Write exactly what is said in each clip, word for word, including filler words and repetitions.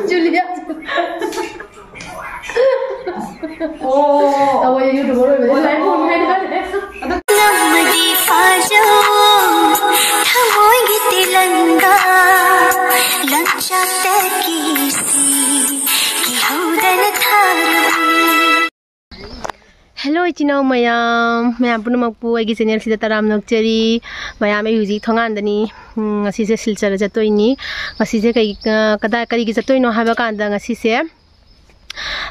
ꯖꯨꯂꯤꯌꯥ꯫ ꯑꯣ꯫ ꯑꯩꯈꯣꯏ YouTuber ꯑꯣꯏꯕꯅꯤꯅ ꯂꯥꯏꯔꯤꯛ ꯐꯣꯡꯕ ꯍꯥꯏꯇꯥꯔꯦ꯫ ꯅꯝꯃꯗꯤ ꯐꯥꯖꯧ ꯊꯃꯣꯏꯒꯤ ꯇꯤꯂꯪꯒꯥ ꯂꯪꯆꯥꯛꯇꯒꯤ ꯁꯤ ꯀꯤꯍꯧꯗꯅ ꯊꯥꯔꯕꯅꯤ꯫ Hello, ꯏꯆꯤꯟ ꯏꯅꯥꯎ ꯃꯌꯥꯝ, ꯃꯌꯥꯝ ꯄꯨꯝꯅꯃꯛꯄꯨ ꯑꯩꯒꯤ channelꯁꯤꯗ ꯇꯔꯥꯝꯅ ꯑꯣꯛꯆꯔꯤ꯫ ꯃꯌꯥꯝ, ꯑꯩ ꯍꯧꯖꯤꯛ ꯊꯣꯡꯒꯥꯟꯗꯅꯤ꯫ ꯎꯝ, ꯉꯁꯤꯁꯦ ꯁꯤꯜꯆꯔꯗ ꯆꯠꯇꯣꯏꯅꯤ꯫ ꯉꯁꯤꯁꯦ ꯀꯩ, ꯑ, ꯀꯗꯥꯏ, ꯀꯔꯤꯒꯤ ꯆꯠꯇꯣꯏꯅꯣ ꯍꯥꯏꯕ ꯀꯥꯟꯗ, ꯉꯁꯤꯁꯦ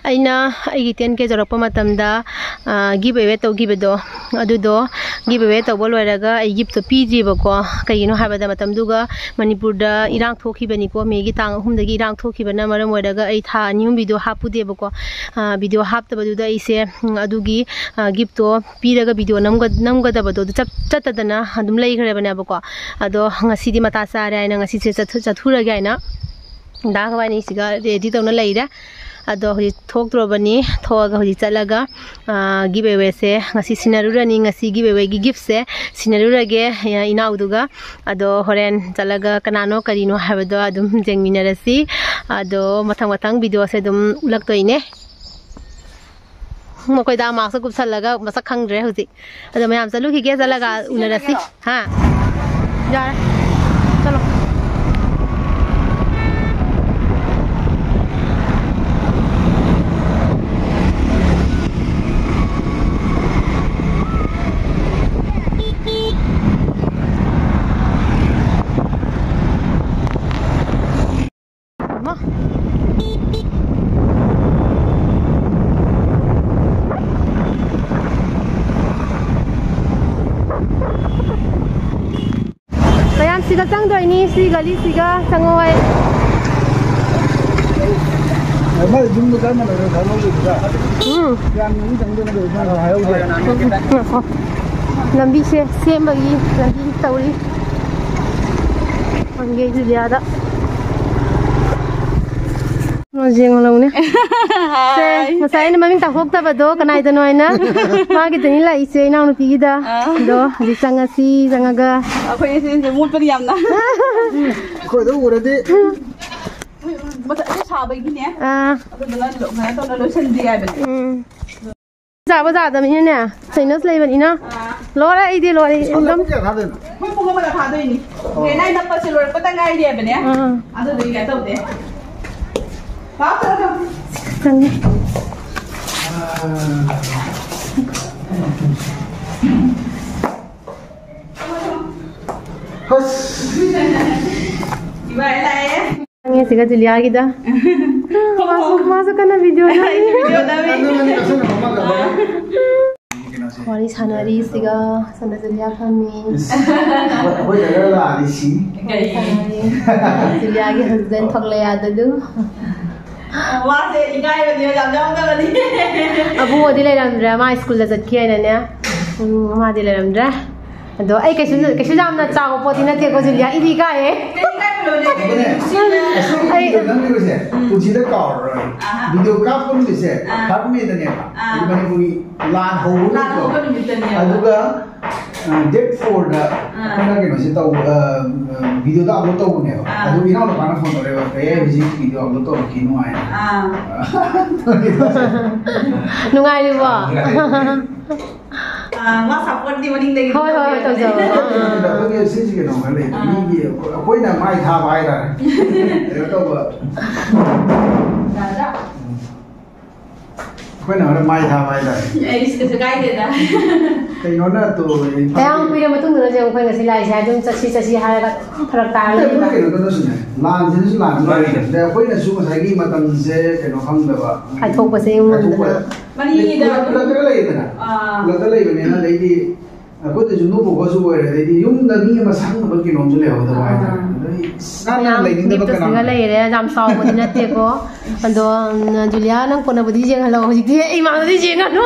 ꯑꯩꯅ ꯑꯩꯒꯤ ten K ꯌꯧꯔꯛꯄ ꯃꯇꯝꯗ, ꯑ, give away ꯇꯧꯈꯤꯕꯗꯣ, ꯑꯗꯨꯗꯣ give away ꯇꯧꯕ ꯂꯣꯏꯔꯒ ꯑꯩ giftꯇꯣ ꯄꯤꯗ꯭ꯔꯤꯕꯀꯣ꯫ ꯀꯩꯒꯤꯅꯣ ꯍꯥꯏꯕꯗ, ꯃꯇꯝꯗꯨꯒ ꯃꯅꯤꯄꯨꯔꯗ ꯏꯔꯥꯡ ꯊꯣꯛꯈꯤꯕꯅꯤꯀꯣ, Mayꯒꯤ ꯇꯥꯡ ꯑꯍꯨꯝꯗꯒꯤ ꯏꯔꯥꯡ ꯊꯣꯛꯈꯤꯕꯅ ꯃꯔꯝ ꯑꯣꯏꯔꯒ ꯑꯩ ꯊꯥ ꯑꯅꯤ ꯑꯍꯨꯝ video ꯍꯥꯞꯄꯨꯗꯦꯕꯀꯣ꯫ ꯑ, video ꯍꯥꯞꯇꯕꯗꯨꯗ ꯑꯩꯁꯦ, ꯎꯝ, ꯑꯗꯨꯒꯤ, ꯑ, giftꯇꯣ ꯄꯤꯔꯒ video ꯅꯝꯒ-, ꯅꯝꯒꯗꯕꯗꯣ ꯑꯗꯨ ꯆꯠ-, ꯆꯠꯇꯗꯅ ꯑꯗꯨꯝ ꯂꯩꯈ꯭ꯔꯦꯕꯅꯦꯕꯀꯣ꯫ ꯑꯗꯣ ꯉꯁꯤꯗꯤ ꯃꯇꯥ ꯆꯥꯔꯦ ꯍꯥꯏꯅ ꯉꯁꯤꯁꯦ ꯆꯠꯊ-, ꯆꯠꯊꯨꯔꯒꯦ ꯍꯥꯏꯅ ꯗꯥ ꯒꯋꯥꯅꯤꯁꯤꯒ ready ꯇꯧꯅ ꯂꯩꯔꯦ꯫ ꯑꯗꯣ ꯍꯧꯖꯤꯛ ꯊꯣꯛꯇ꯭ꯔꯕꯅꯤ꯫ ꯊꯣꯛꯑꯒ ꯍꯧꯖꯤꯛ ꯆꯠꯂꯒ, ꯑ, give awayꯁꯦ ꯉꯁꯤ ꯁꯤꯟꯅꯔꯨꯔꯅꯤ꯫ ꯉꯁꯤ give awayꯒꯤ giftꯁꯦ ꯁꯤꯟꯅꯔꯨꯔꯒꯦ, ꯑ, ꯏꯅꯥꯎꯗꯨꯒ꯫ ꯑꯗꯣ ꯍꯣꯔꯦꯟ ꯆꯠꯂꯒ ꯀꯅꯥꯅꯣ ꯀꯔꯤꯅꯣ ꯍꯥꯏꯕꯗꯣ ꯑꯗꯨꯝ ꯌꯦꯡꯃꯤꯟꯅꯔꯁꯤ꯫ ꯑꯗꯣ ꯃꯊꯪ ꯃꯊꯪ videoꯁꯦ ꯑꯗꯨꯝ ꯎꯠꯂꯛꯇꯣꯏꯅꯦ꯫ ꯃꯈꯣꯏꯗ maskꯁꯨ ꯀꯨꯞꯁꯜꯂꯒ ꯃꯁꯛ ꯈꯪꯗ꯭ꯔꯦ ꯍꯧꯖꯤꯛ꯫ ꯑꯗꯣ ꯃꯌꯥꯝ ꯆꯠꯂꯨꯈꯤꯒꯦ, ꯆꯠꯂꯒ ꯎꯅꯔꯁꯤ꯫ ꯍꯥ? ꯌꯥꯔꯦ꯫ ꯆꯠꯂꯣ꯫ ꯑꯃ꯫ ꯃꯌꯥꯝ ꯁꯤꯒ ꯆꯪꯗꯣꯏꯅꯤ, ꯁꯤ ꯒꯂꯤꯁꯤꯒ ꯆꯪꯉꯣ ꯍꯥꯏ꯫ ꯑꯃ ꯌꯨꯝꯗ ꯀꯔꯝꯕ ꯂꯩꯔꯣ? ꯎꯝ꯫ ꯌꯥꯝ ꯌꯨꯝ ꯆꯪꯗꯣꯏꯅꯣ ꯀꯩꯅꯣ? ꯍꯥꯏꯍꯧꯗꯦ꯫ ꯉꯥꯏꯈꯣ꯫ ꯂꯝꯕꯤꯁꯦ ꯁꯦꯝꯕꯒꯤ ꯂꯝꯕꯤ ꯇꯧꯔꯤ꯫ ꯍꯪꯒꯦ ꯖꯨꯂꯤꯌꯥꯗ꯫ ꯌꯦꯡꯉꯨ ꯂꯧꯅꯦ꯫ ꯁꯦ, ꯉꯁꯥꯏ ꯑꯩꯅ ꯃꯃꯤꯡ ꯇꯥꯊꯣꯛꯇꯕꯗꯣ ꯀꯅꯥꯏꯗꯅꯣ ꯍꯥꯏꯅ꯫ ꯃꯥꯒꯤꯗꯅꯤ ꯂꯥꯛꯏꯁꯦ, ꯏꯅꯥꯎꯅꯨꯄꯤꯒꯤꯗ꯫ ꯑꯥ꯫ ꯑꯗꯣ ꯍꯧꯖꯤꯛ ꯆꯪꯉꯁꯤ, ꯆꯪꯉꯒ꯫ ꯑꯩꯈꯣꯏ ꯉꯁꯤꯁꯦ ꯃꯣꯠꯄꯅꯤ ꯌꯥꯝꯅ꯫ ꯑꯩꯈꯣꯏꯗ ꯎꯔꯗꯤ꯫ ꯃꯊꯛꯇ ꯁꯥꯕꯒꯤꯅꯦ꯫ ꯑꯥ꯫ ꯑꯗꯨꯗꯨꯅ ꯂꯣ-, ꯀꯩꯅꯣ ꯇꯧꯅ ꯂꯣꯏꯁꯟꯗꯦ ꯍꯥꯏꯕꯅꯦ꯫ ꯎꯝ꯫ ꯆꯥꯕ ꯌꯥꯗꯕꯅꯤꯅꯅꯦ, sinus ꯂꯩꯕꯅꯤꯅ꯫ ꯑꯥ꯫ ꯂꯣꯏꯔꯦ, ꯑꯩꯗꯤ ꯂꯣꯏꯔꯦ꯫ ꯁ꯭ꯀꯨꯜꯗ ꯑꯗꯨꯝ ꯄꯨꯡ ꯀꯌꯥ ꯊꯥꯗꯣꯏꯅꯣ? ꯃꯣꯏ ꯄꯨꯡ ꯑꯃꯗ ꯊꯥꯗꯣꯏꯅꯤ꯫ ꯑꯣ꯫ ꯒ꯭ꯔꯦꯅꯥꯏ ꯅꯞꯄꯁꯦ ꯂꯣꯏꯔꯛꯄꯗ ꯉꯥꯏꯔꯤ ꯍꯥꯏꯕꯅꯦ꯫ ꯑꯥ꯫ ꯑꯗꯨꯗꯨꯒꯤ ꯀꯩꯅꯣ ꯇꯧꯗꯦ꯫ ꯂꯥꯛꯑꯣ, ꯆꯠꯂꯣ, ꯆꯠꯂꯣ꯫ ꯆꯪꯉꯦ꯫ ꯑꯁ꯫ ꯏꯕꯥꯏ ꯂꯥꯛꯑꯦ꯫ ꯆꯪꯉꯦ ꯁꯤꯒ ꯖꯨꯂꯤꯌꯥꯒꯤꯗ꯫ ꯃꯥꯁꯨ, ꯃꯥꯁꯨ ꯀꯟꯅ video ꯅꯝꯃꯤ꯫ ꯑꯩꯒꯤ video ꯅꯝꯃꯤ꯫ ꯋꯥꯔꯤ ꯁꯥꯟꯅꯔꯤ ꯁꯤꯒ, ꯁꯣꯝꯗ ꯖꯨꯂꯤꯌꯥ ꯐꯝꯃꯤ꯫ ꯑꯩꯈꯣꯏ ꯗꯒ ꯂꯥꯛꯑꯗꯤ ꯁꯤ꯫ ꯀꯔꯤ? ꯖꯨꯂꯤꯌꯥꯒꯤ husband ꯊꯣꯛꯂꯛꯑꯦ ꯑꯗꯨꯗꯨ꯫ ꯃꯥꯁꯦ ꯏꯀꯥꯏꯕꯅꯤ, ꯌꯥꯝ ꯌꯥꯎꯗꯕꯅꯤ꯫ ꯑꯕꯨꯡꯉꯣꯗꯤ ꯂꯩꯔꯝꯗ꯭ꯔꯦ, ꯃꯥ ꯁ꯭ꯀꯨꯜꯗ ꯆꯠꯈꯤ ꯍꯥꯏꯅꯅꯦ꯫ ꯎꯝ, ꯃꯥꯗꯤ ꯂꯩꯔꯝꯗ꯭ꯔꯦ꯫ ꯑꯗꯣ ꯑꯩ ꯀꯩꯁꯨ, ꯀꯩꯁꯨ ꯌꯥꯝꯅ ꯆꯥꯎꯕ ꯄꯣꯠꯇꯤ ꯅꯠꯇꯦꯀꯣ, ꯖꯨꯂꯤꯌꯥ꯫ ꯏꯗꯤ ꯏꯀꯥꯏꯌꯦ꯫ ꯀꯩꯝ ꯏꯀꯥꯏꯕ ꯂꯣꯏꯔꯦ꯫ ꯑꯗꯨꯅꯦ, ꯑꯁꯨꯛ ꯑꯩ ꯀꯨꯏꯅ ꯅꯝꯂꯤꯕꯁꯦ ꯎꯝ꯫ ꯄꯨꯟꯁꯤꯗ ꯀꯥꯎꯔꯔꯣꯏ꯫ ꯑꯍꯥ꯫ Video ꯀꯥꯞꯄ ꯅꯨꯃꯤꯠꯁꯦ ꯑꯥ꯫ ꯊꯥꯔꯠ ꯃꯦꯗꯅꯦꯕ꯫ ꯑꯥ꯫ ꯃꯅꯤꯄꯨꯔꯒꯤ ꯂꯥꯟ ꯍꯧꯕ ꯂꯥꯟ ꯅꯨꯃꯤꯠꯇꯣ꯫ ꯍꯧꯕ ꯅꯨꯃꯤꯠꯇꯅꯦꯕ꯫ ꯑꯗꯨꯒ, ꯑ, date fourꯗ ꯑꯥ꯫ ꯑꯩꯈꯣꯏꯅ ꯀꯩꯅꯣꯁꯦ ꯇꯧꯕ, ꯑ, ꯑ, videoꯗ upload ꯇꯧꯕꯅꯦꯕ꯫ ꯑꯥ꯫ ꯑꯗꯨ ꯏꯅꯥꯎꯅꯨꯄꯥꯅ phone ꯇꯧꯔꯛꯑꯦꯕ, "ꯀꯩ ꯍꯧꯖꯤꯛ video upload ꯇꯧꯔꯛꯈꯤꯅꯨ" ꯍꯥꯏꯅ꯫ ꯑꯥ꯫ ꯅꯨꯡꯉꯥꯏꯔꯤꯕꯣ? ꯅꯨꯡꯉꯥꯏꯔꯤ꯫ ꯑꯥ, ꯃꯥ supportꯇꯤ ꯃꯅꯤꯡꯗꯒꯤ ꯍꯣꯏ, ꯍꯣꯏ, ꯍꯣꯏ, ꯇꯧꯖꯧ꯫ ꯇꯧꯖꯕꯅꯦ꯫ ꯑꯥ꯫ ꯑꯩꯈꯣꯏꯒꯤ ꯁꯤꯁꯤ ꯀꯩꯅꯣ ꯈꯔ ꯂꯩ꯫ ꯑꯥ꯫ ꯃꯤꯒꯤ ꯑꯩꯈꯣꯏꯅ ꯃꯥꯏ ꯊꯥꯕ ꯍꯥꯏꯇꯥꯔꯦ꯫ ꯀꯩꯅꯣ ꯇꯧꯕ꯫ ꯌꯥꯗ꯭ꯔꯥ? ꯑꯩꯈꯣꯏꯅ ꯈꯔ ꯃꯥꯏ ꯊꯥꯕ ꯍꯥꯏꯇꯥꯔꯦ꯫ ꯑꯩꯁ, ꯀꯩꯁꯨ ꯀꯥꯏꯗꯦꯗ꯫ ꯀꯩꯅꯣꯅ ꯇꯣ-, ꯀꯌꯥꯝ ꯀꯨꯏꯔ ꯃꯇꯨꯡꯗꯅꯣ ꯌꯦꯡꯉꯣ, ꯑꯩꯈꯣꯏ ꯉꯁꯤ ꯂꯥꯛꯏꯁꯦ? ꯑꯗꯨꯝ ꯆꯠꯁꯤ, ꯆꯠꯁꯤ ꯍꯥꯏꯔꯒ ꯐꯔꯛ ꯇꯥꯔ ꯑꯦ, ꯑꯩꯈꯣꯏ ꯂꯩꯕ꯫ ꯀꯩꯅꯣꯗꯅꯁꯨꯅꯦ, ꯂꯥꯟꯁꯤꯅꯁꯨ ꯂꯥꯟ ꯃꯥꯅꯤ꯫ ꯃꯥꯜꯂꯦ꯫ ꯑꯗꯩ ꯑꯩꯈꯣꯏꯅꯁꯨ ꯉꯁꯥꯏꯒꯤ ꯃꯇꯝꯁꯦ ꯀꯩꯅꯣ ꯈꯪꯗꯕ, ꯀꯥꯏꯊꯣꯛꯄꯁꯦ ꯀꯥꯏꯊꯣꯛꯄ꯫ ꯌꯦꯡꯉꯨꯗꯅ꯫ ꯃꯅꯤꯡꯒꯤꯗ ꯈꯨꯂꯛꯇꯒ ꯂꯩꯗꯅ꯫ ꯑꯥ꯫ ꯈꯨꯂꯛꯇ ꯂꯩꯕꯅꯤꯅ, ꯑꯗꯩꯗꯤ ꯑꯩꯈꯣꯏꯗꯁꯨ ꯅꯣꯛꯄ ꯈꯣꯠꯁꯨ ꯑꯣꯏꯔꯦ, ꯑꯗꯩꯗꯤ ꯌꯨꯝꯗ ꯃꯤ ꯑꯃ ꯁꯪꯅꯕ ꯀꯩꯅꯣꯝꯁꯨ ꯂꯩꯍꯧꯗꯕ ꯍꯥꯏꯇꯥꯔꯦ꯫ ꯑꯥ꯫ ꯑꯗꯩ ꯏꯁ ꯅꯥꯟꯅ ꯌꯥꯝ ꯂꯩꯅꯤꯡꯗꯕ ꯃꯤꯠꯇ ꯀꯅꯥ ꯁꯤꯡꯉ ꯂꯩ? ꯂꯩꯔꯦ, ꯌꯥꯝ ꯆꯥꯎꯕꯗꯤ ꯅꯠꯇꯦꯀꯣ꯫ ꯑꯗꯣ, ꯎꯝ, ꯖꯨꯂꯤꯌꯥ, ꯅꯪ ꯀꯣꯟꯅꯕꯨꯗꯤ ꯌꯦꯡꯍꯜꯂꯣ, ꯍꯧꯖꯤꯛꯇꯤ ꯑꯩ ꯃꯥꯡꯗꯗꯤ ꯌꯦꯡꯉꯅꯨ꯫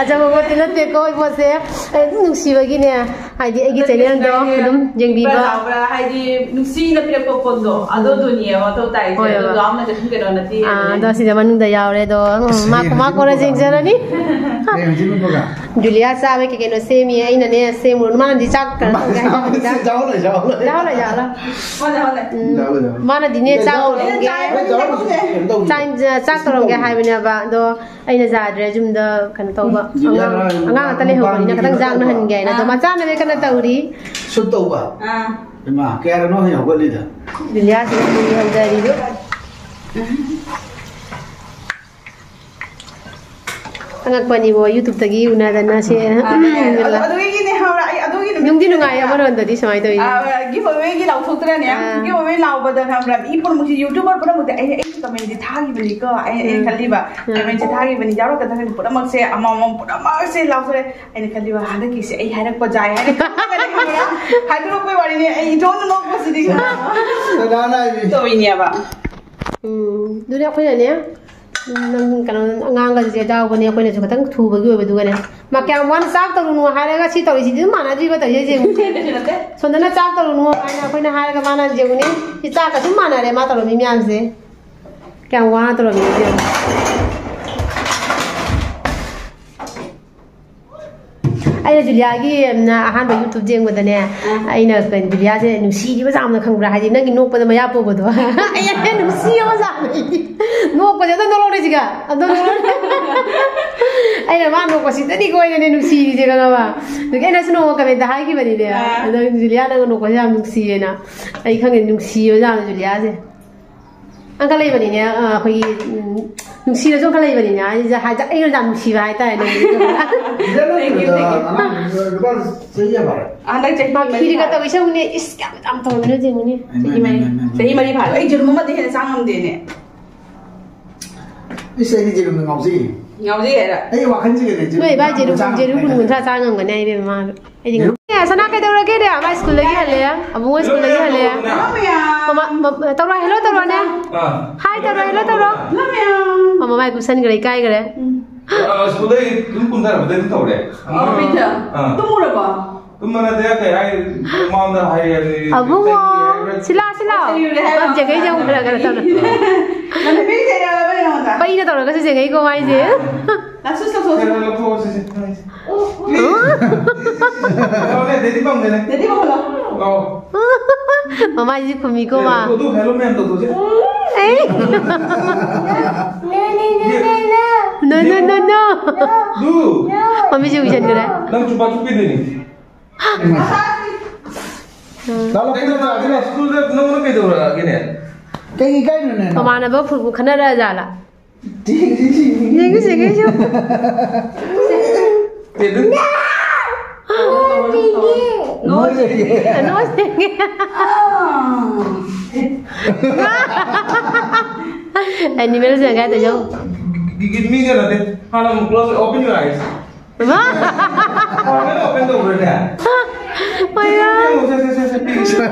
ꯑꯆꯝꯕ ꯄꯣꯠꯇꯤ ꯅꯠꯇꯦꯀꯣ, ꯑꯩ ꯄꯣꯠꯁꯦ ꯑꯩ ꯑꯗꯨꯝ ꯅꯨꯡꯁꯤꯕꯒꯤꯅꯦ, ꯍꯥꯏꯗꯤ ꯑꯩꯒꯤ ꯅꯠꯇꯦ, channelꯗꯣ ꯅꯠꯇꯦ꯫ ꯑꯗꯨꯝ ꯌꯦꯡꯕꯤꯕ꯫ ꯏꯄꯥ ꯆꯥꯎꯕ꯭ꯔꯥ? ꯍꯥꯏꯗꯤ ꯅꯨꯡꯁꯤꯅ ꯄꯤꯔꯛꯄ ꯄꯣꯠꯇꯣ, ꯑꯗꯨ ꯎꯝ꯫ ꯑꯗꯨꯅꯦꯕ ꯃꯊꯧ ꯇꯥꯏꯁꯦ꯫ ꯍꯣꯏ, ꯑꯗꯨ ꯍꯣꯏ꯫ ꯌꯥꯎꯅ ꯀꯩꯁꯨꯝ ꯀꯩꯅꯣ ꯅꯠꯇꯦ ꯑꯥ, ꯍꯥꯏꯕꯅꯦ꯫ ꯑꯗꯣ ꯁꯤꯗ ꯃꯅꯨꯡꯗ ꯌꯥꯎꯔꯦ, ꯑꯗꯣ, ꯎꯝ, ꯑꯁ, ꯃꯥ, ꯍꯌꯦꯡ ꯃꯥ ꯍꯧꯖꯤꯛ ꯀꯣꯟꯅ ꯃꯨꯠꯄꯒ꯫ ꯌꯦꯡꯖꯔꯅꯤ꯫ ꯍꯌꯦꯡ ꯍꯧꯖꯤꯛ ꯃꯨꯠꯄꯒ꯫ ꯖꯨꯂꯤꯌꯥ ꯆꯥꯕꯩ ꯀꯩ ꯀꯩꯅꯣ ꯁꯦꯝꯃꯤ, ꯑꯩꯅꯅꯦ ꯁꯦꯝꯃꯨꯔꯣ꯫ ꯃꯥꯅꯗꯤ ꯆꯥꯛ ꯀꯩꯅꯣ ꯇꯧꯒꯦ ꯍꯥꯏꯕꯅꯤꯗ꯫ ꯆꯥꯎ ꯂꯩ, ꯆꯥꯎ ꯂꯩ꯫ ꯆꯥꯎ ꯂꯩ, ꯆꯥꯎ ꯂꯩ꯫ ꯍꯣꯠꯅ ꯍꯣꯠꯅ꯫ ꯎꯝ, ꯃꯥꯅꯗꯤꯅꯦ ꯆꯥꯛ ꯇꯧꯔꯝꯒꯦ꯫ ꯆꯥꯛ ꯏꯟꯖꯥ-, ꯆꯥꯛ ꯇꯧꯔꯝꯒꯦ ꯍꯥꯏꯕꯅꯦꯕ, ꯑꯗꯣ ꯑꯩꯅ ꯌꯥꯗ꯭ꯔꯦ, ꯌꯨꯝꯗ ꯀꯩꯅꯣ ꯇꯧꯕ, ꯑꯉꯥꯡ, ꯑꯉꯥꯡ ꯑꯇ ꯂꯩꯍꯧꯕꯅꯤꯅ ꯈꯤꯇꯪ ꯆꯥꯛ ꯅꯪꯍꯟꯒꯦ ꯍꯥꯏꯅ꯫ ꯑꯗꯣ ꯃꯆꯥꯅ ꯀꯟꯅ ꯇꯧꯔꯤ꯫ ꯁꯨꯠ ꯇꯧꯕ? ꯑꯥ꯫ ꯏꯃꯥ, ꯀꯌꯥꯔꯅꯣ ꯍꯧꯖꯤꯛ ꯍꯧꯒꯠꯂꯤꯗꯣ? ꯕꯤꯂꯤꯌꯥꯁꯤꯅ ꯍꯧꯖꯤꯛ ꯍꯧꯒꯠꯂꯤꯗꯣ꯫ ꯑꯉꯛꯄꯅꯤꯕꯣ, YouTube-ꯇꯒꯤ ꯎꯅꯗꯅ ꯁꯦ꯫ ꯑꯥ, ꯑꯗꯨ-, ꯑꯗꯨꯒꯤꯅꯦ ꯈꯪꯕ꯭ꯔꯥ? ꯑꯩ ꯑꯗꯨꯒꯤ ꯅꯨꯃꯤꯠ ꯅꯨꯡꯗꯤ ꯅꯨꯡꯉꯥꯏ ꯑꯃꯔꯣꯝꯗꯗꯤ ꯁꯨꯃꯥꯏꯅ ꯇꯧꯔꯤꯁꯦ꯫ ꯑꯥ, give away-ꯒꯤ ꯂꯥꯎꯊꯣꯛꯇ꯭ꯔꯅꯦ? ꯑꯥ꯫ Give away ꯂꯥꯎꯕꯗ ꯈꯪꯕ꯭ꯔꯥ? ꯃꯤ ꯄꯨꯝꯅꯃꯛꯁꯦ, YouTuber ꯄꯨꯝꯅꯃꯛꯇ ꯑꯩ, ꯑꯩ comment-ꯁꯦ ꯊꯥꯈꯤꯕꯅꯤꯀꯣ꯫ ꯑꯩ, ꯑꯩ ꯎꯝ꯫ ꯈꯜꯂꯤꯕ, ꯎꯝ꯫ Comment-ꯁꯦ ꯊꯥꯈꯤꯕꯅꯤ, ꯌꯥꯎꯔꯛꯀꯗꯕꯅꯤ ꯄꯨꯝꯅꯃꯛꯁꯦ, ꯑꯃꯃꯝ ꯄꯨꯝꯅꯃꯛꯁꯦ ꯂꯥꯎꯊꯣꯔꯛꯑꯦ꯫ ꯑꯩꯅ ꯈꯜꯂꯤꯕ, ꯍꯟꯗꯛꯀꯤꯁꯦ ꯑꯩ ꯍꯥꯏꯔꯛꯄ ꯌꯥꯏ ꯍꯥꯏꯅ ꯈꯜꯂꯒꯅꯦ ꯈꯪꯕ꯭ꯔꯥ? ꯍꯥꯏꯗꯣꯔꯛꯄꯩ ꯋꯥꯔꯤꯅꯦ, ꯑꯩ ꯏꯇꯣꯝꯇ ꯅꯣꯛꯄꯁꯤꯗꯤ ꯈꯪꯕ꯭ꯔꯥ? ꯀꯅꯥꯅ ꯍꯥꯏꯕꯤ? ꯇꯧꯔꯤꯅꯦꯕ꯫ ꯎꯝ, ꯑꯗꯨꯅꯦ ꯑꯩꯈꯣꯏꯅꯅꯦ, ꯎꯝ, ꯅꯪ ꯀꯩꯅꯣ, ꯑꯉꯥꯡꯒꯁꯦ ꯌꯥꯎꯕꯅꯦ, ꯑꯩꯈꯣꯏꯅꯁꯨ ꯈꯤꯇꯪ ꯊꯨꯕꯒꯤ ꯑꯣꯏꯕꯗꯨꯒꯅꯦ꯫ ꯃꯥ ꯀꯌꯥꯝ ꯋꯥꯅ ꯆꯥꯛ ꯇꯧꯔꯨꯅꯨ ꯍꯥꯏꯔꯒ ꯁꯤ ꯇꯧꯔꯤꯁꯤꯗꯤ ꯑꯗꯨꯝ ꯃꯥꯟꯅꯗ꯭ꯔꯤꯕ ꯇꯧꯔꯤꯁꯦ ꯌꯦꯡꯉꯨ꯫ ꯅꯠꯇꯦ, ꯅꯠꯇꯦ꯫ ꯁꯣꯝꯗꯅ ꯆꯥꯛ ꯇꯧꯔꯨꯅꯨ ꯍꯥꯏꯅ ꯑꯩꯈꯣꯏꯅ ꯍꯥꯏꯔꯒ ꯃꯥꯅ ꯌꯦꯡꯉꯨꯅꯦ꯫ ꯁꯤ ꯆꯥꯛꯀ ꯑꯗꯨꯝ ꯃꯥꯟꯅꯔꯦ ꯃꯥ ꯇꯧꯔꯝꯃꯤ ꯃꯌꯥꯝꯁꯦ꯫ ꯀꯌꯥꯝ ꯋꯥꯅ ꯇꯧꯔꯝꯃꯤꯅꯣ ꯌꯦꯡꯉꯨ꯫ ꯑꯩꯅ ꯖꯨꯂꯤꯌꯥꯒꯤ, ꯎꯝ, ꯑꯍꯥꯟꯕ YouTube ꯌꯦꯡꯕꯗꯅꯦ, ꯑꯥ꯫ ꯑꯩꯅ ꯀꯩꯅꯣ, ꯖꯨꯂꯤꯌꯥꯁꯦ ꯅꯨꯡꯁꯤꯔꯤꯕ ꯌꯥꯝꯅ ꯈꯪꯕ꯭ꯔꯥ? ꯍꯥꯏꯗꯤ ꯅꯪꯒꯤ ꯅꯣꯛꯄꯗ ꯃꯌꯥ ꯄꯨꯕꯗꯣ꯫ ꯑꯩ ꯅꯨꯡꯁꯤꯔꯕ ꯖꯥꯠꯅꯦ ꯑꯩꯗꯤ꯫ ꯅꯣꯛꯄꯁꯦ ꯑꯝꯇ ꯅꯣꯛꯂꯛꯎꯅꯦ ꯁꯤꯒ꯫ ꯑꯝꯇ ꯅꯣꯛꯂꯛꯎꯅꯦ꯫ ꯑꯩꯅ ꯃꯥ ꯅꯣꯛꯄꯁꯤꯗꯅꯤꯀꯣ ꯑꯩꯅꯅꯦ ꯅꯨꯡꯁꯤꯔꯤꯁꯦ ꯈꯪꯉꯕ? ꯑꯗꯨꯒꯤ ꯑꯩꯅꯁꯨ ꯅꯣꯡꯃ comment ꯍꯥꯏꯈꯤꯕꯅꯤꯅꯦ꯫ ꯑꯥ꯫ ꯑꯗꯣ ꯖꯨꯂꯤꯌꯥ ꯅꯪꯅ ꯅꯣꯛꯄꯁꯦ ꯌꯥꯝ ꯅꯨꯡꯁꯤꯌꯦꯅ꯫ ꯑꯩ ꯈꯪꯉꯦ ꯅꯨꯡꯁꯤꯔꯕ ꯖꯥꯠꯅꯦ ꯖꯨꯂꯤꯌꯥꯁꯦ꯫ ꯑꯪꯀ ꯂꯩꯕꯅꯤꯅꯦ, ꯑ, ꯑꯩꯈꯣꯏꯒꯤ, ꯎꯝ, ꯅꯨꯡꯁꯤꯔꯁꯨ ꯑꯪꯀ ꯂꯩꯕꯅꯤꯅꯦ꯫ ꯑꯩꯁꯦ ꯍꯥꯏ-, ꯑꯩꯅ ꯌꯥꯝ ꯅꯨꯡꯁꯤꯕ ꯍꯥꯏꯇꯥꯔꯦ ꯅꯪꯁꯦ꯫ ꯁꯤꯗ ꯅꯠꯇ꯭ꯔꯗ ꯑꯉꯥꯡ ꯂꯨꯄꯥ ꯆꯍꯤ ꯌꯥꯝ ꯐꯔꯦ꯫ ꯍꯟꯗꯛ ꯆꯍꯤ ꯃꯥ ꯃꯔꯤ ꯈꯤꯔꯒ ꯐꯥꯔꯦ꯫ ꯇꯧꯏ ꯁꯧꯅꯦ꯫ ꯏꯁ, ꯀꯌꯥꯝ, ꯌꯥꯝ ꯇꯧꯔꯝꯃꯤꯅꯣ ꯌꯦꯡꯉꯨꯅꯦ꯫ ꯆꯍꯤ ꯃꯔꯤ, ꯆꯍꯤ ꯃꯔꯤ ꯐꯥꯔꯦ꯫ ꯑꯩ ꯌꯦꯔꯨꯝ ꯑꯃꯗꯤ ꯍꯦꯟꯅ ꯆꯥ ꯉꯝꯗꯦꯅꯦ꯫ ꯏꯁ, ꯑꯩꯗꯤ ꯌꯦꯔꯨꯝꯗ ꯉꯥꯎꯖꯩꯌꯦ꯫ ꯉꯥꯎꯖꯩ ꯍꯥꯏꯔ? ꯑꯩ ꯋꯥꯈꯜꯁꯤꯒꯗꯤ ꯌꯦꯔꯨꯝ ꯅꯣꯏ ꯏꯕꯥ ꯌꯦꯔꯨꯝ, ꯆꯥ ꯌꯦꯔꯨꯝ ꯉꯝꯗꯦ꯫ ꯀꯨꯟ ꯀꯨꯟꯊ꯭ꯔꯥ ꯆꯥ ꯉꯝꯒꯅꯤ ꯍꯥꯏꯕꯦꯝꯃ ꯃꯥ꯫ ꯑꯩꯗꯤ ꯉꯝ-, ꯑꯦ, ꯁꯅꯥ ꯀꯩꯗꯧꯔꯒꯦꯅꯦ? ꯃꯥ ꯁ꯭ꯀꯨꯜꯗꯒꯤ ꯍꯜꯂꯛꯑꯦ꯫ ꯑꯕꯨꯡꯉꯣ ꯁ꯭ꯀꯨꯜꯗꯒꯤ ꯍꯜꯂꯛꯑꯦ꯫ ꯃꯃꯥ, ꯃ-, ꯇꯧꯔꯣ, hello ꯇꯧꯔꯣꯅꯦ꯫ ꯑꯥ꯫ Hi ꯇꯧꯔꯣ, hello ꯇꯧꯔꯣ꯫ ꯑꯣ, ꯃꯃꯥꯏ ꯀꯨꯞꯁꯟꯈ꯭ꯔꯦ, ꯏꯀꯥꯏꯈ꯭ꯔꯦ꯫ ꯎꯝ꯫ ꯑ, ꯁ꯭ꯀꯨꯜꯗꯒꯤ ꯑꯗꯨꯝ ꯀꯨꯝꯊꯔꯛꯄꯗꯒꯤ ꯑꯗꯨꯝ ꯇꯧꯔꯦ꯫ ꯑꯣ, ꯄꯤꯖ꯫ ꯑꯥ꯫ ꯇꯨꯝꯃꯨꯔꯕꯣ? ꯇꯨꯝꯕ ꯅꯠꯇꯦ, ꯀꯩ ꯍꯥꯏ, ꯃꯃꯥꯡꯗ ꯍꯥꯏ, ꯍꯥꯏ, ꯑꯕꯨꯡꯉꯣ, ꯍꯥꯏ, ꯍꯥꯏ꯫ ꯁꯤꯂꯥ, ꯁꯤꯂꯥ꯫ ꯁꯦꯡꯉꯨꯔꯦ ꯍꯥꯏꯔꯣ? ꯄꯥꯝꯖꯒꯩ ꯌꯧꯈ꯭ꯔꯒ ꯇꯧꯔꯣ꯫ ꯅꯪ ꯅꯨꯄꯤ ꯊꯦꯡꯅꯔꯕ ꯅꯉꯣꯟꯗ? ꯄꯩꯅ ꯇꯧꯔꯒꯁꯨ ꯆꯦꯡꯉꯩꯀꯣ ꯃꯥꯏꯁꯦ꯫ ꯂꯥꯁꯨ ꯂꯧꯊꯣꯛꯑꯣ꯫ ꯁꯦ, ꯂꯧꯊꯣꯛꯑꯣ, ꯁꯦ, ꯁꯦ, ꯁꯦ꯫ ꯑꯣ꯫ ꯂꯥꯛꯑꯣꯅꯦ, ꯗꯦꯗꯤ ꯄꯥꯝꯗꯦꯅꯦ꯫ ꯗꯦꯗꯤ ꯄꯥꯝꯍꯜꯂꯣ꯫ ꯂꯥꯛꯑꯣ꯫ ꯃꯃꯥꯏꯁꯤ ꯈꯨꯝꯃꯤꯀꯣ, ꯃꯥ꯫ ꯑꯗꯨ ꯍꯦꯜꯂꯣ ꯃꯌꯥꯝ ꯇꯧꯗꯣꯏꯁꯦ꯫ ꯑꯦ꯫ No, no, no, no, no. No, no, no, no. ꯗꯨ꯫ ꯃꯃꯤꯠꯁꯦ ꯎꯏꯁꯟꯈ꯭ꯔꯦ꯫ ꯅꯪ ꯆꯨꯄꯥ ꯆꯨꯞ ꯄꯤꯗꯣꯏꯅꯤ꯫ ꯂꯥꯛꯑꯣ, ꯀꯩꯗꯧꯔꯛꯑꯒꯦ? ꯁ꯭ꯀꯨꯜꯗ ꯅꯪꯉꯣꯟꯗ ꯀꯩꯗꯧꯔꯛꯑꯒꯦꯅꯦ? ꯀꯩꯒꯤ ꯏꯀꯥꯏꯅꯣꯅꯦ ꯅꯪ? ꯃꯃꯥꯟꯅꯕ ꯐꯨꯠꯕꯣꯜ ꯈꯠꯅꯔꯛꯑꯖꯥꯠꯂ? ꯌꯦꯡꯁꯤ, ꯌꯦꯡꯁꯤ꯫ ꯑꯦ, ꯑꯗꯨ ꯅꯣꯏ ꯂꯩꯌꯦ꯫ ꯅꯣꯏ ꯂꯩꯌꯦ꯫ ꯑꯦꯅꯤꯃꯦꯜꯁꯤꯡ ꯀꯥꯏꯗ ꯌꯧ? ꯒꯤ-, ꯒꯤ-, ꯃꯤꯒ ꯅꯠꯇꯦ꯫ ꯍꯥꯟꯅ ꯑꯃꯨꯛ close, open your eyes꯫ ꯏꯃꯥ! ꯍꯥꯟꯅ open ꯇꯧꯈ꯭ꯔꯦꯅꯦ꯫ ꯍꯣꯏꯔꯥ? ꯁꯦ, ꯁꯦ, ꯁꯦ, ꯁꯦ, ꯁꯦ, ꯁꯦ, ꯁꯦ,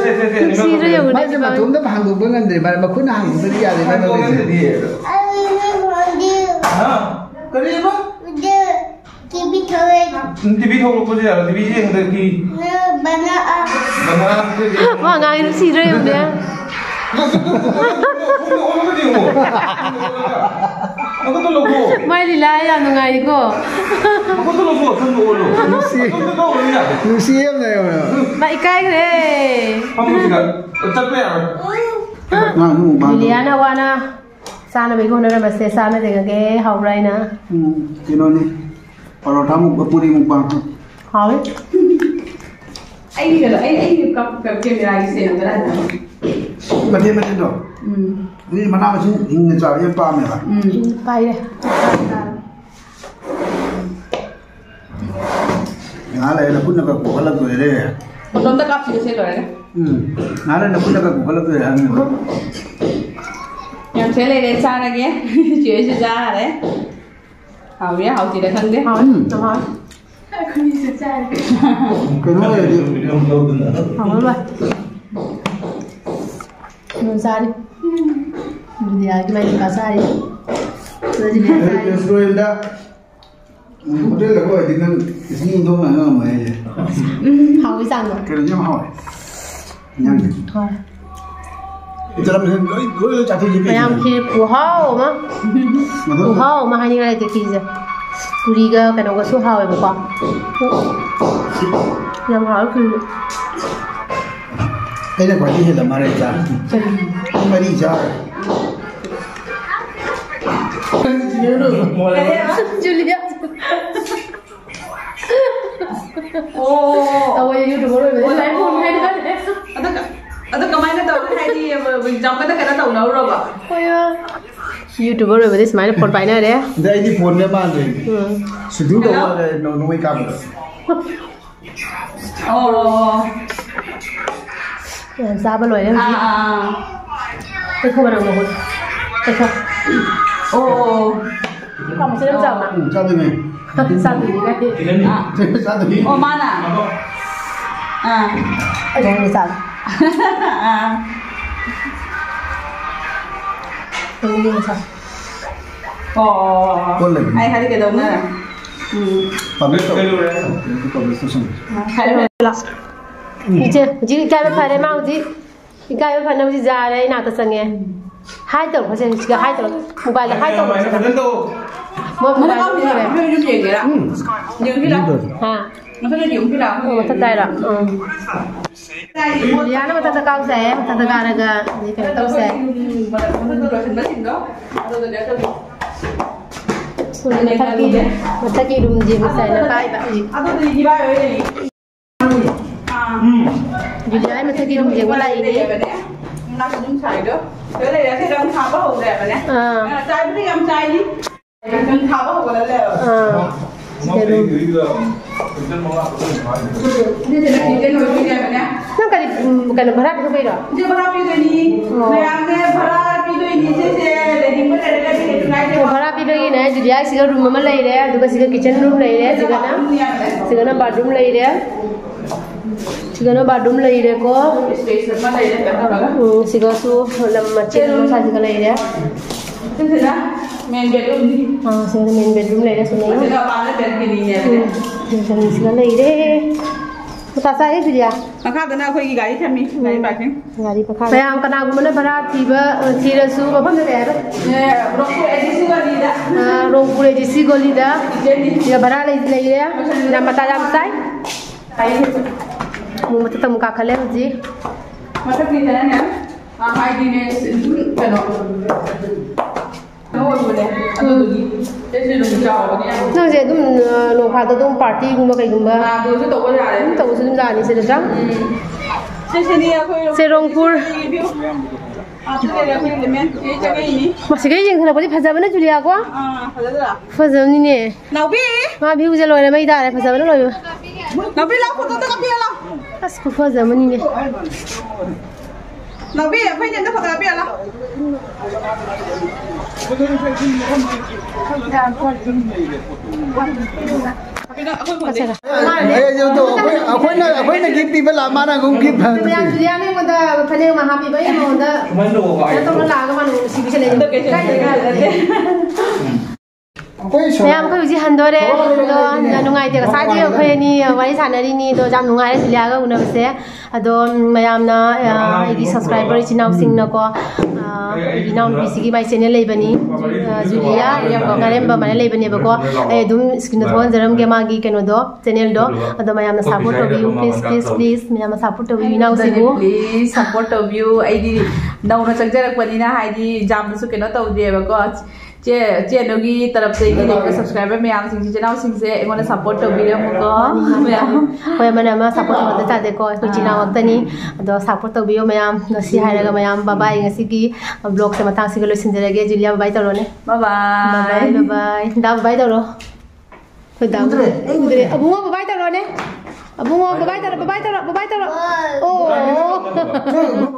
ꯁꯦ, ꯁꯦ, ꯁꯦ, ꯅꯨꯡꯁꯤꯗ꯭ꯔꯥ ꯌꯦꯡꯉꯨꯅꯦ, ꯃꯥꯏꯁꯦ ꯏꯕꯥꯅꯤ꯫ ꯃꯇꯣꯝꯇ ꯍꯥꯡꯗꯣꯛꯄ ꯉꯝꯗ꯭ꯔꯦ, ꯃꯥ ꯃꯈꯨꯠꯅ ꯍꯥꯡꯗꯣꯛꯇ꯭ꯔꯗꯤ ꯌꯥꯗꯦ, ꯃꯥꯏ ꯃꯃꯤꯠꯁꯦ꯫ ꯍꯥꯡꯗꯣꯛꯑꯒꯗꯤ꯫ ꯍꯥ? ꯀꯔꯤꯕ? ꯇꯤꯚꯤ ꯊꯣꯛꯂꯛꯄꯁꯦ ꯌꯥꯔꯣꯏ, ꯇꯤꯚꯤ ꯌꯦꯡꯗ꯭ꯔꯗꯤ꯫ ꯕꯅꯥ꯫ ꯕꯅꯥ꯫ ꯋꯥ ꯉꯥꯡꯉꯤ ꯅꯨꯡꯁꯤꯗ꯭ꯔꯣ ꯌꯦꯡꯉꯨꯅꯦ꯫ ꯃꯥꯏ ꯂꯤꯂꯥ ꯌꯥꯝ ꯅꯨꯡꯉꯥꯏꯀꯣ꯫ ꯅꯨꯡꯁꯤ꯫ ꯅꯨꯡꯁꯤ ꯌꯥꯝꯅ ꯌꯥꯝꯅ꯫ ꯃꯥ ꯏꯀꯥꯏꯈ꯭ꯔꯦ꯫ ꯃꯥ ꯑꯗꯨꯝ ꯃꯨꯛꯕꯥꯡ ꯇꯧ꯫ ꯂꯤꯂꯤꯌꯥꯅ ꯋꯥꯅ ꯆꯥꯅꯕꯒꯤ ꯍꯣꯠꯅꯔꯝꯕꯁꯦ ꯆꯥꯅ ꯌꯦꯡꯉꯒꯦ, ꯍꯥꯎꯕ꯭ꯔꯥ ꯍꯥꯏꯅ꯫ ꯎꯝ, ꯀꯩꯅꯣꯅꯤ, ꯄꯔꯣꯊꯥ ꯃꯨꯛ-, ꯄꯨꯔꯤ ꯃꯨꯛꯕꯥꯡ꯫ ꯍꯥꯎꯋꯤ꯫ ꯑꯩꯒꯤ ꯀꯩꯅꯣ, ꯑꯩ, ꯑꯩꯒꯤ ꯀꯞ-, ꯀꯞ-, ꯀꯦꯃꯦꯔꯥꯒꯤ stand ꯑꯝꯇ ꯂꯥꯛꯍꯟꯕꯤꯌꯣ꯫ ꯃꯊꯦꯟ ꯃꯊꯦꯟꯗꯣ? ꯎꯝ꯫ ꯃꯤ ꯃꯅꯥ ꯃꯁꯤꯡ ꯍꯤꯡꯅ ꯆꯥꯕ ꯌꯥꯝ ꯄꯥꯝꯃꯦꯕ꯫ ꯎꯝ꯫ ꯄꯥꯏꯔꯦ꯫ ꯉꯥꯏꯍꯥꯛ ꯂꯩꯔ ꯅꯈꯨꯠꯅꯒ ꯀꯣꯛꯍꯜꯂꯛꯇꯣꯏꯔꯦ꯫ ꯃꯇꯣꯝꯇ ꯀꯥꯞꯈꯤꯕꯁꯦ ꯂꯣꯏꯔꯒ꯫ ꯎꯝ꯫ ꯉꯥꯏꯍꯥꯛ ꯂꯩꯔ ꯅꯈꯨꯠꯅꯒ ꯀꯣꯛꯍꯜꯂꯛꯇꯣꯏꯔꯦ ꯍꯥꯏꯕꯅꯤꯀꯣ꯫ ꯌꯥꯝ ꯁꯤꯗ ꯂꯩꯔꯦ, ꯆꯥꯔꯒꯦ꯫ ꯆꯦꯁꯨ ꯆꯥꯔꯦ꯫ ꯍꯥꯎꯔꯤꯔꯥ ꯍꯥꯎꯇ꯭ꯔꯤꯔꯥ ꯈꯪꯗꯦ꯫ ꯍꯥꯎꯋꯦ꯫ ꯎꯝ꯫ ꯌꯥꯝ ꯍꯥꯎꯋꯦ꯫ ꯑꯩꯈꯣꯏꯅꯤꯁꯨ ꯆꯥꯔꯦ꯫ ꯀꯩꯅꯣ ꯑꯣꯏꯔꯗꯤ꯫ ꯍꯥꯎꯔꯝꯃꯣꯏ꯫ ꯎꯝ, ꯆꯥꯔꯤ꯫ ꯎꯝ꯫ ꯕꯤꯗ꯭ꯌꯥꯒꯤ ꯃꯥꯏ ꯅꯨꯄꯥ ꯆꯥꯔꯤ꯫ ꯑꯗꯨꯗꯤ ꯃꯌꯥꯝ ꯆꯥꯔꯤ꯫ Restaurant ꯗ, ꯎꯝ, ꯍꯣꯇꯦꯜꯗꯒ ꯑꯣꯏꯔꯗꯤ ꯅꯪ ꯏꯁꯤꯡ ꯏꯟꯊꯣꯛꯅ ꯉꯝꯃꯣꯏ ꯍꯥꯏꯁꯦ꯫ ꯎꯝ, ꯍꯥꯎꯕꯩ ꯆꯥꯡꯗꯣ꯫ ꯀꯩꯅꯣꯗꯤ ꯌꯥꯝ ꯍꯥꯎꯋꯦ꯫ ꯏꯟꯖꯥꯡꯁꯦ꯫ ꯍꯣꯏ꯫ ꯏꯆꯜ ꯑꯃ ꯂꯣꯏ, ꯂꯣꯏ, ꯂꯣꯏ ꯆꯥꯊꯣꯛꯏꯁꯦ ꯀꯩꯒꯤꯅꯣ? ꯃꯌꯥꯝ ꯈꯦꯔ ꯈꯨꯍꯥꯎ ꯑꯃ꯫ ꯃꯗꯨ ꯈꯨꯍꯥꯎ ꯑꯃ ꯍꯥꯏꯅꯤꯡꯉꯥꯏ ꯂꯩꯇꯦ ꯈꯦꯔꯁꯦ꯫ ꯄꯨꯔꯤꯒ ꯀꯩꯅꯣꯒꯁꯨ ꯍꯥꯎꯋꯦꯕꯀꯣ꯫ ꯌꯥꯝ ꯍꯥꯎꯋꯦ ꯈꯦꯔ꯫ ꯑꯩꯅ ꯈ꯭ꯋꯥꯏꯗꯒꯤ ꯍꯦꯜꯂꯝꯃꯔꯦ ꯆꯥ꯫ ꯄꯨꯡ ꯃꯔꯤ ꯆꯥꯔꯦ꯫ ꯖꯨꯂꯤꯌꯥ꯫ ꯑꯣ꯫ ꯑꯩꯈꯣꯏ YouTuber ꯑꯣꯏꯕꯗꯤ ꯁꯨꯃꯥꯏꯅ ꯐꯣꯟ ꯍꯥꯏꯅꯔꯦ꯫ ꯑꯗꯨ ꯀ-, ꯑꯗꯨ ꯀꯃꯥꯏꯅ ꯇꯧ-, ꯍꯥꯏꯗꯤ, ꯑꯦꯛꯖꯥꯝꯒꯗ ꯀꯩꯅꯣ ꯇꯧꯅꯧꯔꯕ? ꯍꯣꯏ, ꯑ, YouTuber ꯑꯣꯏꯕꯗꯤ ꯁꯨꯃꯥꯏꯅ ꯐꯣꯟ ꯄꯥꯏꯅꯔꯦ꯫ ꯑꯗ ꯑꯩꯗꯤ ꯐꯣꯟꯅꯦ ꯃꯥꯟꯗꯦ꯫ ꯎꯝ꯫ ꯁꯤꯗꯨ ꯇꯧꯕ ꯍꯜꯂꯣ꯫ ꯅꯣꯡꯃꯩ ꯀꯥꯞꯄꯗ꯫ ꯑꯣ꯫ ꯌꯥꯝ ꯆꯥꯕ ꯂꯣꯏꯔꯦ ꯍꯧꯖꯤꯛ꯫ ꯑꯥ, ꯑꯥ, ꯑꯥ꯫ ꯇꯩꯊꯣꯛ ꯃꯅꯝ ꯃꯍꯨꯠ꯫ ꯇꯩꯊꯣꯛ꯫ ꯑꯣ, ꯑꯣ꯫ ꯀꯥꯡꯁꯣꯏ ꯌꯥꯝ ꯆꯥꯕ꯭ꯔꯥ? ꯎꯝ, ꯆꯥꯗꯣꯏꯅꯦ꯫ ꯆꯥꯗꯣꯏꯅꯦ ꯀꯥꯏꯗꯤ꯫ ꯑꯥ꯫ ꯆꯥꯗꯣꯏꯅꯦ꯫ ꯑꯣ, ꯃꯥꯅ? ꯑꯥ꯫ ꯑꯩ ꯆꯥꯗꯣꯏꯅꯦ ꯆꯥꯕ꯫ ꯑꯥ꯫ ꯆꯥꯗꯣꯏꯅꯦ ꯆꯥꯕ꯫ ꯑꯣ, ꯑꯣ, ꯑꯣ, ꯑꯣ꯫ ꯀꯣꯜ ꯂꯩꯕꯅꯤ꯫ ꯑꯩ ꯍꯥꯏꯗꯤ ꯀꯩꯗꯧꯅ? ꯎꯝ꯫ Publish ꯇꯧ꯫ Publish ꯇꯧꯁꯟ꯫ ꯍꯥꯏꯔꯣ, ꯍꯥꯏꯔꯣ꯫ ꯏꯆꯦ, ꯍꯧꯖꯤꯛ ꯏꯀꯥꯏꯕ ꯐꯔꯦ, ꯃꯥ ꯍꯧꯖꯤꯛ ꯏꯀꯥꯏꯕ ꯐꯅꯕ ꯍꯧꯖꯤꯛ ꯌꯥꯔꯦ, ꯑꯩ ꯅꯥꯛꯇ ꯆꯪꯉꯦ꯫ ꯍꯥꯏ ꯇꯧꯔꯣ, ꯁꯦ, ꯁꯤꯒ ꯍꯥꯏ ꯇꯧꯔꯣ꯫ Mobile ꯗ ꯍꯥꯏ ꯇꯧꯔꯣ꯫ ꯐꯖꯅ ꯇꯧ꯫ ꯃꯣꯏ mobile ꯗ ꯌꯦꯡꯒꯦꯔꯥ? ꯎꯝ꯫ ꯌꯦꯡꯁꯤꯔꯥ? ꯍꯥ? ꯃꯊꯛꯇ ꯌꯦꯡꯁꯤꯔꯥ? ꯑꯣ, ꯃꯊꯛꯇ ꯍꯥꯏꯔꯣ? ꯎꯝ꯫ ꯌꯥꯅ ꯃꯊꯛꯇ ꯀꯥꯎꯁꯦ, ꯃꯊꯛꯇ ꯀꯥꯔꯒ ꯑꯗꯩ ꯀꯩꯅꯣ ꯇꯧꯁꯦ꯫ ꯃꯊꯛꯇ ꯂꯣꯏꯁꯤꯟꯕꯁꯤꯡꯗꯣ ꯑꯗꯨꯗꯅꯦ ꯑꯗꯨꯝ ꯁ꯭ꯀꯨꯜ ꯃꯊꯛꯀꯤ, ꯃꯊꯛꯀꯤ ꯔꯨꯝꯁꯦ ꯃꯁꯥꯏꯅ ꯄꯥꯏꯕ ꯍꯧꯖꯤꯛ꯫ ꯑꯗꯨꯗꯤ ꯏꯕꯥꯏ ꯍꯣꯏ ꯂꯩ꯫ ꯑꯥ꯫ ꯎꯝ꯫ ꯖꯨꯂꯤꯌꯥ ꯃꯊꯛꯀꯤ ꯔꯨꯝꯁꯦ ꯑꯃ ꯂꯥꯛꯏꯅꯦ꯫ ꯂꯩꯌꯦꯕꯅꯦ꯫ ꯃꯅꯥꯛꯇ ꯑꯗꯨꯝ ꯁꯥꯏꯗꯣ꯫ ꯁꯤꯗ ꯂꯩꯔꯦ, ꯁꯤ ꯔꯪ ꯊꯥꯕ ꯍꯧꯔꯦꯕꯅꯦ꯫ ꯑꯥ꯫ ꯑ, ꯆꯥꯏꯕꯗꯤ ꯌꯥꯝ ꯆꯥꯏꯅꯤ꯫ ꯔꯪ ꯊꯥꯕ ꯍꯧꯒꯠꯂ ꯂꯩꯔꯕ꯫ ꯑꯥ꯫ ꯁꯤꯗ ꯔꯨꯝ꯫ ꯁꯤꯁꯤꯅ kitchen ꯑꯣꯏꯗꯣꯏꯅꯦꯕꯅꯦ꯫ ꯅꯪ ꯀꯔꯤ, ꯎꯝ, ꯀꯩꯅꯣ ꯚꯔꯥ ꯄꯤꯊꯣꯛꯄꯩꯔꯣ? ꯁꯤꯁꯦ ꯚꯔꯥ ꯄꯤꯗꯣꯏꯅꯤ꯫ ꯑꯣ꯫ ꯃꯌꯥꯝꯁꯦ ꯚꯔꯥ ꯄꯤꯗꯣꯏꯅꯤ꯫ ꯁꯤꯁꯦ ꯂꯩꯅꯤꯡꯕ ꯂꯩꯔꯒꯗꯤ ꯀꯩꯁꯨ ꯀꯥꯏꯗꯦ꯫ ꯑꯣ, ꯚꯔꯥ ꯄꯤꯕꯒꯤꯅꯦ, ꯖꯨꯂꯤꯌꯥ ꯁꯤꯗ ꯔꯨꯝ ꯑꯃ ꯂꯩꯔꯦ, ꯑꯗꯨꯒ ꯁꯤꯗ kitchen room ꯂꯩꯔꯦ, ꯁꯤꯗꯅ, ꯁꯤꯗꯅ bathroom ꯂꯩꯔꯦ꯫ ꯁꯤꯗꯅ bathroom ꯂꯩꯔꯦꯀꯣ꯫ Space ꯑꯃ ꯂꯩꯔꯦ, ꯀꯩꯅꯣ ꯇꯧꯔꯒ꯫ ꯎꯝ, ꯁꯤꯒꯁꯨ ꯂꯝ ꯃꯆꯦꯠ ꯑꯃ ꯁ꯭ꯋꯥꯏꯁꯤꯒ ꯂꯩꯔꯦ꯫ ꯁꯤꯁꯤꯅ main bedroomꯅꯤ꯫ ꯑꯥ, ꯁꯤꯗ main bedroom ꯂꯩꯔꯦ, ꯁꯤꯗ꯫ ꯁꯤꯗ ꯃꯄꯥꯟꯗ balconyꯅꯦꯕ꯫ ꯎꯝ, balconyꯁꯤꯒ ꯂꯩꯔꯦ꯫ ꯃꯊꯥ ꯁꯥꯏꯍꯦ, ꯖꯨꯂꯤꯌꯥ꯫ ꯃꯈꯥꯗꯅ ꯑꯩꯈꯣꯏꯒꯤ ꯒꯥꯔꯤ ꯊꯝꯃꯤ, ꯒꯥꯔꯤ ꯎꯝ꯫ Parking꯫ ꯒꯥꯔꯤ ꯃꯈꯥꯗ꯫ ꯃꯌꯥꯝ ꯀꯅꯥꯒꯨꯝꯕꯅ ꯚꯔꯥ ꯊꯤꯕ, ꯑ, ꯊꯤꯔꯁꯨ ꯃꯐꯝꯗ ꯀꯩ ꯍꯥꯏꯕ? ꯑꯦ, ꯔꯣꯡꯄꯨꯔ ADC ꯒꯣꯂꯤꯗ꯫ ꯑ, ꯔꯣꯡꯄꯨꯔ ADC ꯒꯣꯂꯤꯗ꯫ Kitchenꯅꯤ꯫ ꯁꯤꯗ ꯚꯔꯥ ꯂꯩ-, ꯂꯩꯔꯦ꯫ ꯌꯥꯝ ꯃꯇꯥ ꯌꯥꯝ ꯆꯥꯏ꯫ ꯑꯃꯨꯛ ꯃꯊꯛꯇ ꯑꯃꯨꯛ ꯀꯥꯈꯠꯂꯦ ꯍꯧꯖꯤꯛ꯫ ꯃꯊꯛꯀꯤꯗꯅꯅꯦ, ꯑ, ꯍꯥꯏꯗꯤꯅꯦ, ꯀꯩꯅꯣ, ꯀꯩꯅꯣ ꯑꯣꯏꯕꯅꯦ, ꯑꯗꯨꯗꯨꯒꯤ ꯁꯤꯁꯨ ꯑꯗꯨꯝ ꯆꯥꯎꯕꯅꯦ ꯌꯥꯝ꯫ ꯅꯪꯁꯦ ꯑꯗꯨꯝ, ꯑ, ꯅꯣꯡ ꯐꯥꯗꯣꯛ ꯑꯗꯨꯝ ꯄꯥꯔꯇꯤꯒꯨꯝꯕ ꯀꯩꯒꯨꯝꯕ ꯑ, ꯑꯗꯨꯁꯨ ꯇꯧꯕ ꯌꯥꯔꯦ꯫ ꯑꯗꯨꯝ ꯇꯧꯕꯁꯨ ꯑꯗꯨꯝ ꯌꯥꯅꯤ ꯁꯤꯗ, ꯅꯠꯇ꯭ꯔꯥ? ꯎꯝ꯫ ꯁꯤꯁꯤꯅꯤ ꯑꯩꯈꯣꯏ ꯁꯦꯔꯣꯡꯄꯨꯔ꯫ View꯫ ꯑ, ꯁꯤꯗ ꯂꯩꯔꯦ ꯑꯩꯈꯣꯏ element꯫ ꯁꯤꯗ ꯆꯪꯉꯛꯏꯅꯤ꯫ ꯃꯁꯤꯗꯩ ꯌꯦꯡꯊꯔꯛꯄꯗꯤ ꯐꯖꯕꯅ ꯖꯨꯂꯤꯌꯥꯀꯣ? ꯑ, ꯐꯖꯗ꯭ꯔꯥ? ꯐꯖꯕꯅꯤꯅꯦ꯫ ꯅꯥꯎꯕꯤ! ꯃꯥ viewꯁꯦ ꯂꯣꯏꯔꯦ, ꯃꯩ ꯇꯥꯔꯦ, ꯐꯖꯕꯅ ꯂꯣꯏꯕ꯫ ꯅꯥꯎꯕꯤ, ꯂꯥꯎ, photo ꯑꯝꯇ ꯀꯥꯞꯄꯤꯌꯣ, ꯂꯥꯎ꯫ ꯑꯁ, ꯈꯨꯐꯖ ꯑꯃꯅꯤꯅꯦ꯫ ꯅꯥꯎꯕꯤ, ꯑꯩꯈꯣꯏꯅꯦ ꯑꯝꯇ photo ꯀꯥꯞꯄꯤꯌꯣ, ꯂꯥꯎ꯫ ꯑꯩꯈꯣꯏꯅ, ꯑꯩꯈꯣꯏꯅ gift ꯄꯤꯕ ꯂꯥꯛ, ꯃꯥꯅ ꯑꯃꯨꯛ gift ꯍꯟꯗꯣꯛꯄꯤ꯫ ꯖꯨꯂꯤꯌꯥꯅ ꯑꯩꯉꯣꯟꯗ ꯐꯅꯦꯛ ꯑꯃ ꯍꯥꯞꯄꯤꯕ, ꯑꯩ ꯃꯉꯣꯟꯗ ꯀꯩꯅꯣ ꯇꯧꯔ ꯂꯥꯛꯑꯒ ꯃꯥꯅ ꯑꯃꯨꯛ ꯅꯨꯡꯁꯤꯕꯤꯁꯦ ꯂꯩ꯫ ꯑꯩꯈꯣꯏ ꯁꯣꯝ-, ꯃꯌꯥꯝ, ꯑꯩꯈꯣꯏ ꯍꯧꯖꯤꯛ ꯍꯟꯗꯣꯔꯦ꯫ ꯁꯣꯝ-, ꯑꯗꯣ ꯌꯥꯝꯅ ꯅꯨꯡꯉꯥꯏꯇꯦ꯫ ꯉꯁꯥꯏꯗꯤ ꯑꯩꯈꯣꯏ ꯑꯅꯤ ꯋꯥꯔꯤ ꯁꯥꯟꯅꯔꯤꯅꯤ꯫ ꯑꯗꯣ ꯌꯥꯝ ꯅꯨꯡꯉꯥꯏꯔꯦ ꯖꯨꯂꯤꯌꯥꯒ ꯎꯅꯕꯁꯦ꯫ ꯑꯗꯣ ꯃꯌꯥꯝꯅ, ꯑ, ꯑꯩꯒꯤ subscriber ꯏꯆꯤꯟ ꯏꯅꯥꯎꯁꯤꯡꯅꯀꯣ, ꯑ, ꯑꯩꯒꯤ ꯏꯅꯥꯎꯅꯨꯄꯤꯁꯤꯒꯤ ꯃꯥꯏ channel ꯂꯩꯕꯅꯤ, ꯖꯨ-, ꯑ, ꯖꯨꯂꯤꯌꯥ ꯉꯥꯔꯦꯝꯕ ꯑꯗꯨꯃꯥꯏꯅ ꯂꯩꯕꯅꯦꯕꯀꯣ꯫ ꯑꯩ ꯑꯗꯨꯝ screenꯗ ꯊꯣꯛꯍꯟꯖꯔꯝꯒꯦ ꯃꯥꯒꯤ ꯀꯩꯅꯣꯗꯣ, channelꯗꯣ꯫ ꯑꯗꯣ ꯃꯌꯥꯝꯅ support ꯇꯧꯕꯤꯌꯨ, please, please, please, ꯃꯌꯥꯝꯅ support ꯇꯧꯕꯤꯌꯨ ꯏꯅꯥꯎꯁꯤꯕꯨ꯫ Please support ꯇꯧꯕꯤꯌꯨ꯫ ꯑꯩꯗꯤ ꯅꯧꯅ ꯆꯪꯖꯔꯛꯄꯅꯤꯅ ꯍꯥꯏꯗꯤ ꯌꯥꯝꯅꯁꯨ ꯀꯩꯅꯣ ꯇꯧꯗꯦꯕꯀꯣ꯫ ꯆꯦ, ꯆꯦ ꯑꯅꯨꯒꯤ ꯇꯔꯞꯇꯒꯤ ꯂꯩꯕ subscriber ꯃꯌꯥꯝꯁꯤꯡꯁꯦ, ꯏꯆꯤꯟ ꯏꯅꯥꯎꯁꯤꯡꯁꯦ ꯑꯩꯉꯣꯟꯗ support ꯇꯧꯕꯤꯔꯝꯃꯨꯀꯣ, ꯃꯌꯥꯝ꯫ ꯍꯣꯏ, ꯑꯃꯅ ꯑꯃ support ꯇꯧꯕꯗ ꯇꯥꯗꯦꯀꯣ, ꯑꯩꯈꯣꯏ ꯏꯆꯤꯟ ꯏꯅꯥꯎ ꯉꯥꯛꯇꯅꯤ꯫ ꯑꯗꯣ support ꯇꯧꯕꯤꯌꯨ ꯃꯌꯥꯝ꯫ ꯉꯁꯤ ꯍꯥꯏꯔꯒ ꯃꯌꯥꯝ bye bye, ꯉꯁꯤꯒꯤ vlogꯁꯦ ꯃꯇꯥꯡꯁꯤꯒ ꯂꯣꯏꯁꯤꯟꯖꯔꯒꯦ꯫ ꯖꯨꯂꯤꯌꯥ, bye bye ꯇꯧꯔꯣꯅꯦ꯫ Bye bye꯫ Bye bye, bye bye꯫ ꯗꯥ, bye bye ꯇꯧꯔꯣ꯫ ꯑꯩꯈꯣꯏ ꯗꯥ ꯎꯗ꯭ꯔꯦ, ꯑꯩ ꯎꯗ꯭ꯔꯦ꯫ ꯎꯗ꯭ꯔꯦ꯫ ꯑꯕꯨꯡꯉꯣ, bye bye ꯇꯧꯔꯣꯅꯦ꯫ ꯑꯕꯨꯡꯉꯣ, bye bye ꯇꯧꯔꯣ, bye bye ꯇꯧꯔꯣ, bye bye ꯇꯧꯔꯣ꯫ ꯑꯣ꯫